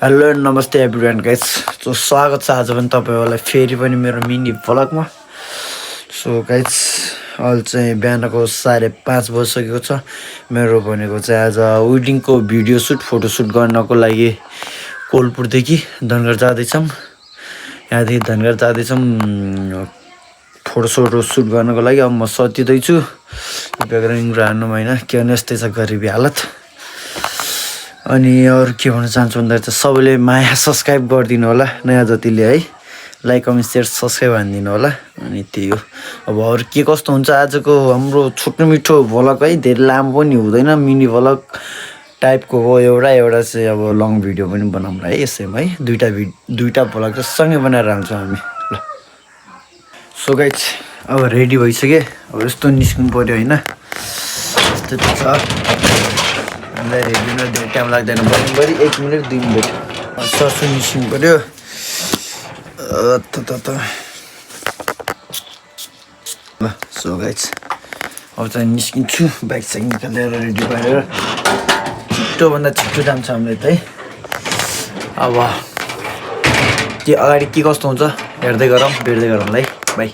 Hello नमस्ते everyone guys. So स्वागत छ आज पनि तपाईँहरूलाई फेरि पनि मेरो मिनी भ्लगमा। सो गाइस अहिले चाहिँ बिहानको 5:30 बजिसकेको छ। मेरो भनेको चाहिँ आज वेडिङको भिडियो सुट फोटोसुट गर्नको लागि कोलपुरदेखि धनगढ जाँदैछौँ। यहाँदेखि धनगढ जाँदैछौँ फोटोसोटो सुट गर्नको लागि। अब म सतिँदैछु ब्याकग्राउन्ड हान्नुमा होइन, के भने यस्तै छ गरिबी हालत। अनि अरू के भन्न चाहन्छु भन्दा चाहिँ सबैले माया सब्सक्राइब गरिदिनु होला, नयाँ जतिले है, लाइक कमेन्ट सेयर सब्सक्राइब हानिदिनु होला। अनि त्यही हो। अब अरू के कस्तो हुन्छ आजको हाम्रो छोटो मिठो भ्लग है, धेरै लामो पनि हुँदैन, मिनी भ्लग टाइपको हो। एउटा चाहिँ अब लङ भिडियो पनि बनाउँला है यसैमा है। दुईवटा भ्लग चाहिँ सँगै बनाएर हाल्छौँ हामी। ल सो गाइस अब रेडी भइसक्यो। अब यस्तो निस्किनु पऱ्यो होइन, यस्तो छ। हामीलाई रेडीमा धेरै टाइम लाग्दैन, बरी 1 मिनट 2 मिनट सरसो निस्किनु पऱ्यो। ल सो गाइस अब चाहिँ निस्किन्छु, बाइक साइक निकालेर रेडी भएर छिटोभन्दा छिटो जान्छ हामीले त है। अब के अगाडि के कस्तो हुन्छ हेर्दै गरौँ, भेट्दै गरौँलाई बाई।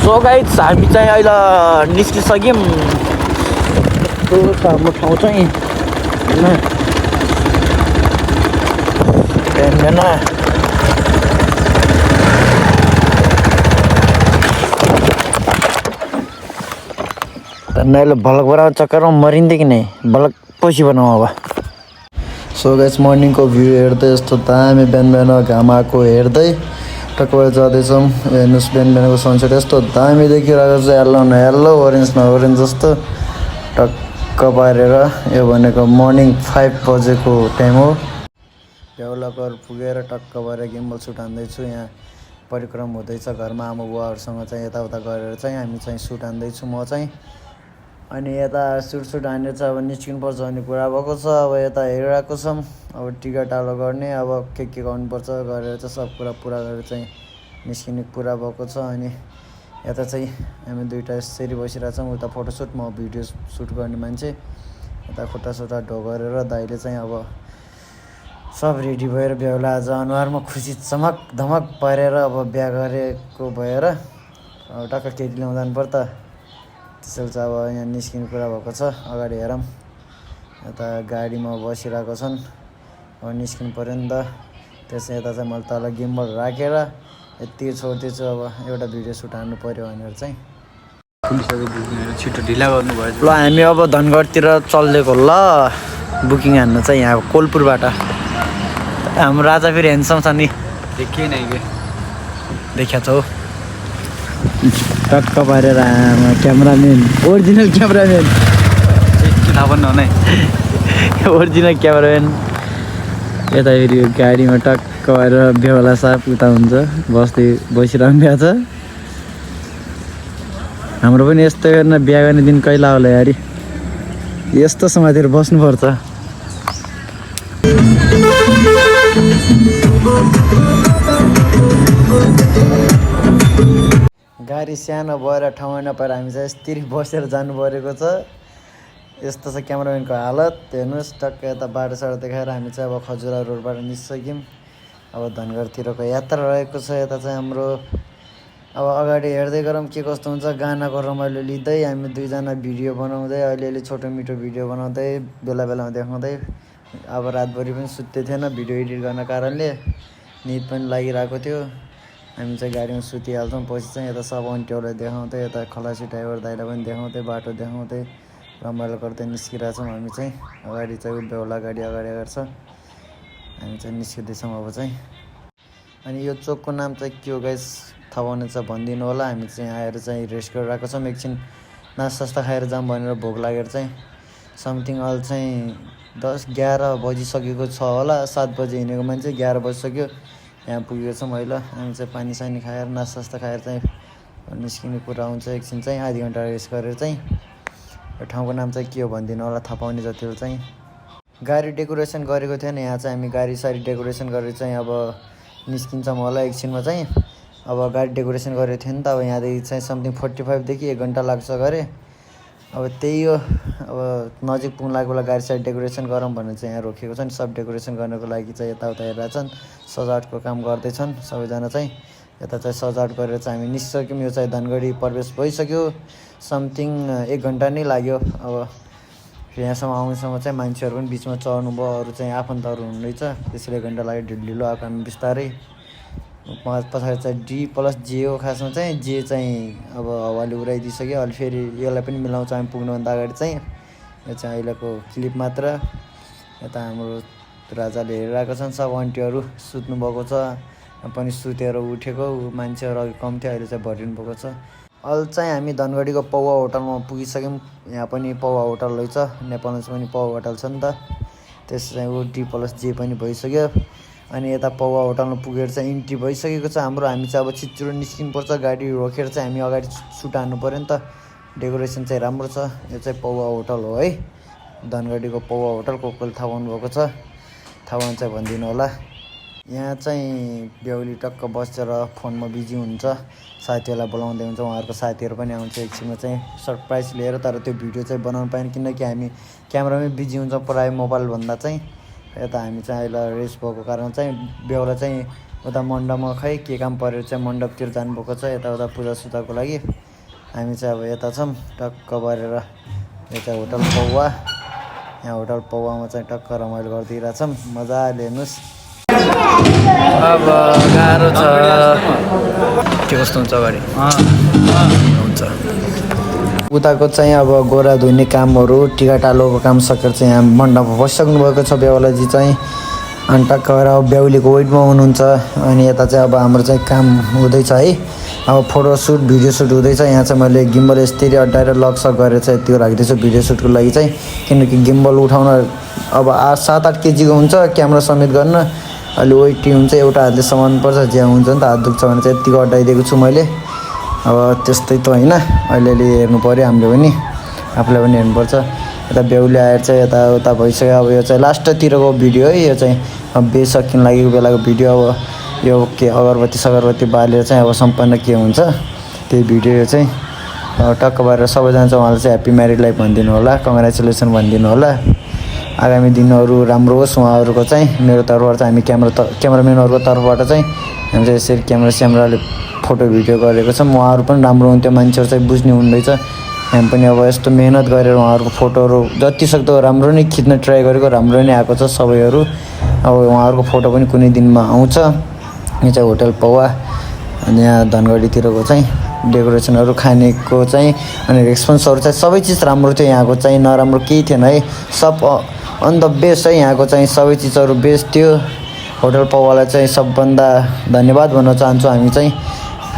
सो गाइस हामी चाहिँ अहिले निस्किसक्यौँ। कस्तो छ हाम्रो ठाउँ चाहिँ होइन, बिहान अहिले भलक बनाउने चक्करमा मरिँदै कि नै, भलक पछि बनाऊ अब। सो गाइस मर्निङको भ्यू हेर्दै यस्तो दामी बिहान घाम आएको हेर्दै टक्क भएर जाँदैछौँ। हेर्नुहोस् बिहानको सनसेट यस्तो दामी देखिरहेको छ, येल्लो न येल्लो ओरेन्ज न ओरेन्ज जस्तो टक्क पारेर। यो भनेको मर्निङ 5 बजेको टाइम हो। बेहुलाघर पुगेर टक्क भएर गिम्बल सुट हान्दैछु। यहाँ परिक्रम हुँदैछ घरमा आमा बुवाहरूसँग चाहिँ यताउता गरेर चाहिँ हामी चाहिँ सुट हान्दैछु म चाहिँ। अनि यता सुट हानेर चाहिँ अब निस्किनुपर्छ भन्ने कुरा भएको छ। अब यता हेरिरहेको छौँ, अब टिका टालो गर्ने, अब के गर्नुपर्छ गरेर चाहिँ सब कुरा पुरा गरेर चाहिँ निस्किने कुरा भएको छ। अनि यता चाहिँ हामी दुइटा यसरी बसिरहेको छौँ, उता फोटोसुट म भिडियो सुट गर्ने मान्छे, यता खुट्टा ढो गरेर दाइले चाहिँ अब सब रेडी भएर बेहुला आज अनुहारमा खुसी चमक धमक पारेर अब बिहा गरेको भएर अब टक्क केटी ल्याउनु जानु पर्छ त, त्यसैले चाहिँ अब यहाँ निस्किने कुरा भएको छ। अगाडि हेरौँ, यता गाडीमा बसिरहेको छन्, अब निस्किनु पऱ्यो नि त। त्यसै यता चाहिँ मैले तल गिम्बल राखेर यति छोड्दैछु, अब एउटा भिडियो सुट हान्नु पऱ्यो भनेर चाहिँ। छिटो ढिला गर्नुभयो। ल हामी अब धनगढतिर चलिदिएको ल बुकिङ हान्नु चाहिँ यहाँ कोलपुरबाट। हाम्रो राजा फेरि ह्यान्डसम छ नि, देखिएन कि देखिया छ हौ टक्क पारेर। आमा क्यामराम्यान, ओरिजिनल क्यामराम्यान, थाहा पनि नहुने ओरिजिनल क्यामराम्यान। यता फेरि गाडीमा टक्क भएर बेहुला साहब उता हुन्छ बसिरहनु भएको छ। हाम्रो पनि यस्तो गर्न बिहा गर्ने दिन कहिले होला यारी, यस्तो समातेर बस्नुपर्छ। गाडी सानो भएर ठाउँमा नपाएर हामी चाहिँ यस्तरी बसेर जानु परेको छ। यस्तो छ क्यामराम्यानको हालत हेर्नुहोस्। टक्क यता बाटोसाटो देखाएर हामी चाहिँ अब खजुरा रोडबाट निस्कियौँ। अब धनगढतिरको यात्रा रहेको छ। यता चाहिँ हाम्रो अब अगाडि हेर्दै गरौँ के कस्तो हुन्छ। गानाको रमाइलो लिँदै हामी दुईजना भिडियो बनाउँदै अलिअलि छोटो मिठो भिडियो बनाउँदै बेलामा देखाउँदै। अब रातभरि पनि सुत्दै थिएन भिडियो एडिट गर्न कारणले, निद पनि लागिरहेको थियो। हामी चाहिँ गाडीमा सुतिहाल्छौँ, पछि चाहिँ यता सब अन्ट्याउलाई देखाउँदै यता खलासी ड्राइभर दाइलाई पनि देखाउँदै बाटो देखाउँदै रमाइलो गर्दै निस्किरहेछौँ हामी चाहिँ। अगाडि चाहिँ बेहुला गाडी अगाडि छ, हामी चाहिँ निस्किँदैछौँ अब चाहिँ। अनि यो चोकको नाम चाहिँ के हो गाइस थाहा पाउनु छ भनिदिनु होला। हामी चाहिँ आएर चाहिँ रेस्ट गरिरहेको छौँ, एकछिन नास्ता खाएर जाऊँ भनेर भोक लागेर चाहिँ। समथिङ अल चाहिँ 10-11 बजिसकेको छ होला, 7 बजे हिँडेको मान्छे 11 बजिसक्यो यहाँ पुगेको छौँ अहिले। हामी चाहिँ पानी सानी खाएर नास्ता खाएर चाहिँ निस्किने कुरा हुन्छ। एकछिन चाहिँ आधी घन्टा रेस्ट गरेर चाहिँ। यो ठाउँको नाम चाहिँ के हो भनिदिनु होला थाहा पाउने जतिले चाहिँ। गाडी डेकोरेसन गरेको थिएन, यहाँ चाहिँ हामी गाडी साडी डेकोरेसन गरेर चाहिँ अब निस्किन्छौँ होला एकछिनमा चाहिँ। अब गाडी डेकोरेसन गरेको थियो नि त, अब यहाँदेखि चाहिँ समथिङ 45 देखि 1 घन्टा लाग्छ गरे। अब त्यही हो अब नजिक पुग्न लागेको बेला गाडी साइड डेकोरेसन गरौँ भनेर चाहिँ यहाँ रोकेको छ नि सब डेकोरेसन गर्नको लागि चाहिँ यताउता हेरेर छन् सजावटको काम गर्दैछन् सबैजना चाहिँ यता चाहिँ सजावट गरेर चाहिँ हामी निस्क्यौँ यो चाहिँ धनगढी प्रवेश भइसक्यो समथिङ 1 घन्टा नै लाग्यो अब यहाँसम्म आउनेसम्म चाहिँ मान्छेहरू पनि बिचमा चढ्नु भयो अरू चाहिँ आफन्तहरू हुनुहुँदैछ त्यसैले 1 घन्टा लाग्यो ढिलो आएको हामी बिस्तारै पछाडि चाहिँ D+J हो खासमा चाहिँ जे चाहिँ अब हावाले उडाइदिइसक्यो अहिले फेरि यसलाई पनि मिलाउँछ हामी पुग्नुभन्दा अगाडि चाहिँ यो चाहिँ अहिलेको क्लिप मात्र यता हाम्रो राजाले हेरिरहेको छन् सब आन्टीहरू सुत्नुभएको छ पनि सुतेर उठेको मान्छेहरू अघि कम थियो अहिले चाहिँ भरिनु भएको छ अहिले चाहिँ हामी धनगढीको पौवा होटलमा पुगिसक्यौँ यहाँ पनि पौवा होटल रहेछ नेपालमा पनि पौवा होटल छ नि त त्यस चाहिँ ऊ D+J पनि भइसक्यो अनि यता पौवा होटलमा पुगेर चाहिँ इन्ट्री भइसकेको छ हाम्रो हामी चाहिँ अब छिटो निस्किनुपर्छ गाडी रोकेर चाहिँ हामी अगाडि सुट हान्नु पऱ्यो नि त डेकोरेसन चाहिँ राम्रो छ यो चाहिँ पौवा होटल हो है धनगढीको पौवा होटल कोही थाहा पाउनुभएको छ थाहा पाउनु चाहिँ भनिदिनु होला यहाँ चाहिँ बेहुली टक्क बसेर फोनमा बिजी हुन्छ साथीहरूलाई बोलाउँदै हुन्छ उहाँहरूको साथीहरू पनि आउँछ एकछिनमा चाहिँ सरप्राइज लिएर तर त्यो भिडियो चाहिँ बनाउनु पाएन किनकि हामी क्यामेरामै बिजी हुन्छ प्रायः मोबाइलभन्दा चाहिँ यता हामी चाहिँ अहिले रेस्ट भएको कारण चाहिँ बेहुला चाहिँ उता मण्डपमा खै के काम परेर चाहिँ मण्डपतिर जानुभएको छ यताउता पूजासुजाको लागि हामी चाहिँ अब यता छौँ टक्क परेर यता होटल पौवा यहाँ होटल पौवामा चाहिँ टक्क रमाइलो गरिदिइरहेछौँ मजाले हेर्नुहोस् अब गाह्रो छ के कस्तो हुन्छ अगाडि हुन्छ उताको चाहिँ अब गोरा धुने कामहरू टिका टालोको काम सकेर चाहिँ यहाँ मण्डपमा बसिसक्नु भएको छ बेहुलाजी चाहिँ अनि टक्क भएर अब बेहुलीको वेटमा हुनुहुन्छ अनि यता चाहिँ अब हाम्रो चाहिँ काम हुँदैछ है अब फोटोसुट भिडियो सुट हुँदैछ यहाँ चाहिँ मैले गिम्बल यसरी अड्डाएर लकसक गरेर चाहिँ त्यो राखिदिन्छु भिडियो सुटको लागि चाहिँ किनकि गिम्बल उठाउन अब 7-8 केजीको हुन्छ क्यामेरा समेत गर्न अलि वेटी हुन्छ एउटा हातले समाउनु पर्छ ज्यान हुन्छ नि त हात दुख्छ भने चाहिँ यतिको अड्डाइदिएको छु मैले अब त्यस्तै त होइन अलिअलि हेर्नु पऱ्यो हामीले पनि आफूलाई पनि हेर्नुपर्छ यता बेहुली आएर चाहिँ यताउता भइसक्यो अब यो चाहिँ लास्टतिरको भिडियो है यो चाहिँ अब बेसकिन लागेको बेलाको भिडियो अब यो के अगरबत्ती बालेर चाहिँ अब सम्पन्न के हुन्छ त्यही भिडियो चाहिँ टक्क भएर सबैजना चाहिँ उहाँलाई चाहिँ ह्याप्पी म्यारिड लाइफ भनिदिनु होला कङ्ग्रेचुलेसन भनिदिनु होला आगामी दिनहरू राम्रो होस् उहाँहरूको चाहिँ मेरो तर्फबाट चाहिँ हामी क्यामेराम्यानहरूको तर्फबाट चाहिँ हामी चाहिँ यसरी क्यामेराले फोटो भिडियो गरेको छौँ उहाँहरू पनि राम्रो हुन्थ्यो मान्छेहरू चाहिँ बुझ्ने हुँदैछ हामी पनि अब यस्तो मेहनत गरेर उहाँहरूको फोटोहरू जतिसक्दो राम्रो नै खिच्न ट्राई गरेको राम्रो नै आएको छ सबैहरू अब उहाँहरूको फोटो पनि कुनै दिनमा आउँछ यो चाहिँ होटल पौवा अनि यहाँ धनगढीतिरको चाहिँ डेकोरेसनहरू खानेको चाहिँ अनि रेस्पोन्सहरू चाहिँ सबै चिज राम्रो थियो यहाँको चाहिँ नराम्रो केही थिएन है सब अन द बेस्ट है यहाँको चाहिँ सबै चिजहरू बेस्ट थियो होटल पौवालाई चाहिँ सबभन्दा धन्यवाद भन्न चाहन्छु हामी चाहिँ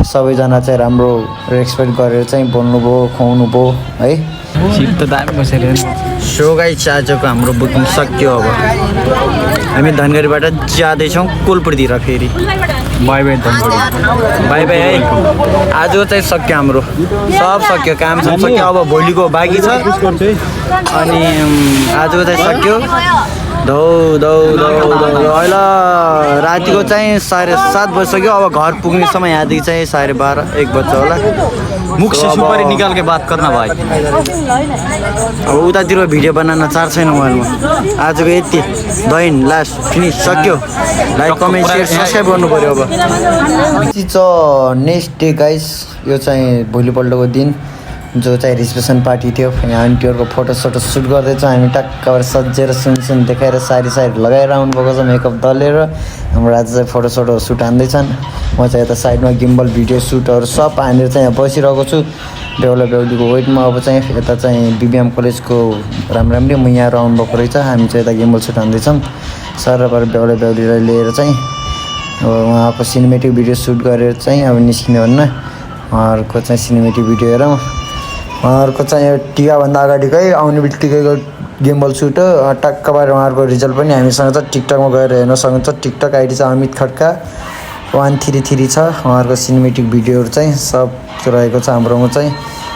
सबैजना चाहिँ राम्रो रेस्पेक्ट गरेर चाहिँ बोल्नुभयो खुवाउनुभयो है सो गाइस आजको हाम्रो बुकिङ सक्यो अब हामी धनगढीबाट जाँदैछौँ कोलपुरतिर फेरि by by Dhangadhi by by है आजको चाहिँ सक्यो हाम्रो सब सक्यो काम सब सक्यो अब भोलिको बाँकी छ अनि आजको चाहिँ सक्यो धौ अहिले रातिको चाहिँ 7:30 बजिसक्यो अब घर पुग्ने समय यहाँदेखि चाहिँ 12:30-1 बज्छ होला मुख से सुपारी निकाल के बात करना भाइ अब उतातिर भिडियो बनाउन चार्ज छैन मोबाइलमा आजको यति दैन लास्ट फिनिस सक्यो लाइक कमेन्ट सेयर सब्सक्राइब गर्नु पऱ्यो अब नेक्स्ट डे गाइस यो चाहिँ भोलिपल्टको दिन जो चाहिँ रिसेप्सन पार्टी थियो यहाँ आन्टीहरूको फोटोसोटो सुट गर्दैछ हामी टक्क सजेर सुनसुन देखाएर सारी लगाएर आउनुभएको छ मेकअप दलेर हाम्रो आज चाहिँ फोटोसोटो सुट हान्दैछन् म चाहिँ यता साइडमा गिम्बल भिडियो सुटहरू सब हानेर चाहिँ यहाँ बसिरहेको छु बेहुलीको वेटमा अब चाहिँ यता चाहिँ BBM कलेजको राम्रै मैयाहरू आउनुभएको रहेछ हामी चाहिँ यता गिम्बल सुट हान्दैछौँ सरपर बेहुलीलाई लिएर चाहिँ अब उहाँको सिनेमेटिक भिडियो सुट गरेर चाहिँ अब निस्किने भन्न उहाँहरूको चाहिँ सिनेमेटिक भिडियो हेरौँ उहाँहरूको चाहिँ टिकाभन्दा अगाडिकै आउने बित्तिकैको गिम्बल सुट हो टक्क पारेर उहाँहरूको रिजल्ट पनि हामीसँग छ टिकटकमा गएर हेर्न सक्नुहुन्छ टिकटक आइडी चाहिँ अमित खड्का 133 छ उहाँहरूको सिनेमेटिक भिडियोहरू चाहिँ सब रहेको छ हाम्रोमा चाहिँ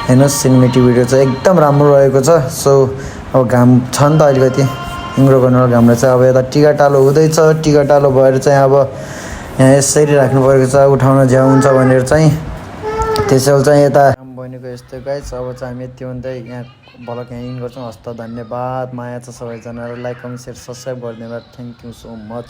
हेर्नुहोस् सिनेमेटिक भिडियो चाहिँ एकदम राम्रो रहेको छ सो अब घाम छ नि त अलिकति इङ्ग्रो गर्नु घामलाई चाहिँ अब यता टिकाटालो हुँदैछ टिकाटालो भएर चाहिँ अब यहाँ यसरी राख्नु परेको छ उठाउन झ्याउ हुन्छ भनेर चाहिँ त्यसैले चाहिँ यता भनेको यस्तै गाइस अब चाहिँ हामी यति भन्दै यहाँ भलक यहाँ इन गर्छौँ हस्त धन्यवाद माया छ सबैजनालाई लाइक कमेन्ट सेयर सब्सक्राइब गरिदिनु थ्याङ्क यू सो मच